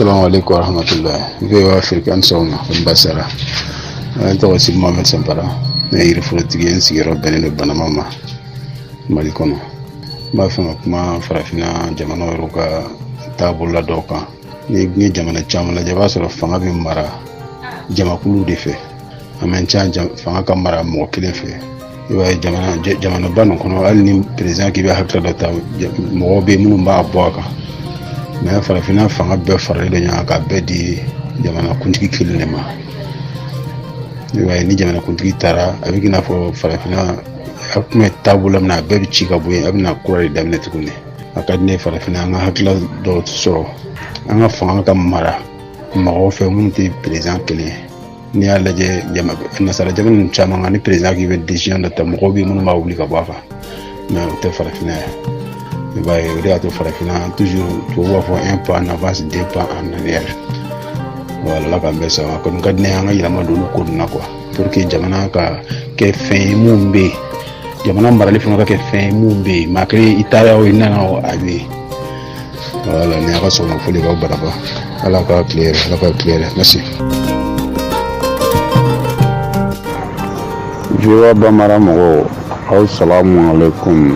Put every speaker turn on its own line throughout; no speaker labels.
Assalamu alaikum warahmatullahi. VOA Afrique, an sɔgɔma ko basara. N tɔgɔ Sidi Mohamed Sanpara. Ne ye yiriforotigi ye, n sigiyɔrɔ bɛnnen don Banama ma Mali kɔnɔ. N b'a fɛ ka kuma farafinna jamanaw yɛrɛ ka taabolo la dɔw kan. Ni ye jamana caman lajɛ, i b'a sɔrɔ fanga bɛ mara jamakulu de fɛ. A man ca fanga ka mara mɔgɔ kelen fɛ. I b'a ye jamanaba nin kɔnɔ, hali ni président k'i bɛ hakilila dɔ ta, mɔgɔw bɛ yen minnu b'a bɔ a kan. Mais farafinna fanga bɛɛ faralen don ɲɔgɔn kan k'a bɛɛ di jamanakuntigi kelen de ma. I b'a ye ni jamanakuntigi taara, a bɛ k'i n'a fɔ farafinna a tun bɛ taabolo min na, a bɛɛ bɛ ci ka bɔ yen, a bɛna kura de daminɛ tuguni. A ka di ne ye farafinna an ka hakilila dɔw sɔrɔ, an ka fanga ka mara mɔgɔw fɛ minnu tɛ président kelen ye. N'i y'a lajɛ nasara jamana ninnu caman kan, ni président k'i bɛ décision dɔ ta, mɔgɔw bɛ yen minnu b'a wuli ka bɔ a kan. Mais o tɛ farafinna ye. I b'a ye, o de y'a to farafinna toujours tubabu b'a fɔ un pas en avance, deux pas en arrière. Voilà, Ala k'an bɛɛ sɔn. A kɔni ka di ne ye an ka yɛlɛma don olu ko ninnu na quoi, pour que jamana ka kɛ fɛn ye mun bɛ yen, jamana marali fana ka kɛ fɛn ye mun bɛ yen, maa kelen i taara o i nana o a bɛ yen. Voilà, ni a ka sɔgɔma foli b'aw baraba. Ala ka tile yɛrɛ, Ala ka tile yɛrɛ. Merci.
VOA Bambara mɔgɔw, aw salamu alaikum.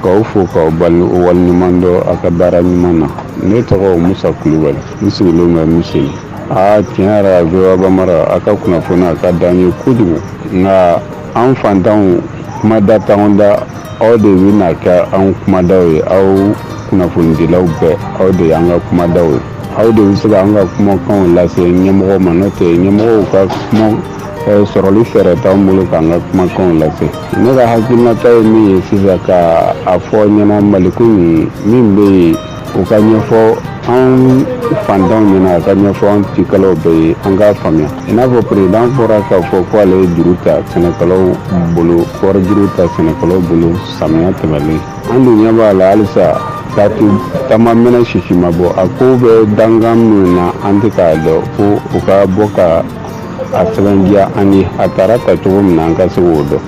K'aw fo k'aw waleɲuman dɔn a ka baara ɲuman na. Ne tɔgɔ Musa Kulubali, n sigilen bɛ Miseli. Aa, tiɲɛ yɛrɛ la, VOA Bambara, a ka kunnafoni a ka d'an ye kojugu, nka an fantanw kumada t'anw da, aw de bɛna kɛ an kumadaw ye. Aw kunnafonidilaw bɛɛ, aw de y'an ka kumadaw ye, aw de bɛ se k'an ka kumakanw lase ɲɛmɔgɔw ma, n'o tɛ ɲɛmɔgɔw ka kuma sɔrɔli fɛɛrɛ t'anw bolo k'an ka kumakanw lase. Ne ka hakilinata ye min ye sisan ka a fɔ ɲɛna, Maliko nin min bɛ yen, o ka ɲɛfɔ anw fantanw ɲɛna, a ka ɲɛfɔ an cikɛlaw bɛɛ ye, an k'a faamuya. I n'a fɔ président bɔra k'a fɔ ko ale ye juru ta sɛnɛkɛlaw bolo, kɔɔri juru ta sɛnɛkɛlaw bolo samiya tɛmɛlen. An dun ɲɛ b'a la halisa tati taama mɛnɛ sisi ma bɔ, a ko bɛ dankan min na, an tɛ k'a dɔn, fo u ka bɔ ka a sɛbɛntiya an ye a taara ta cogo min na, an ka se k'o dɔn.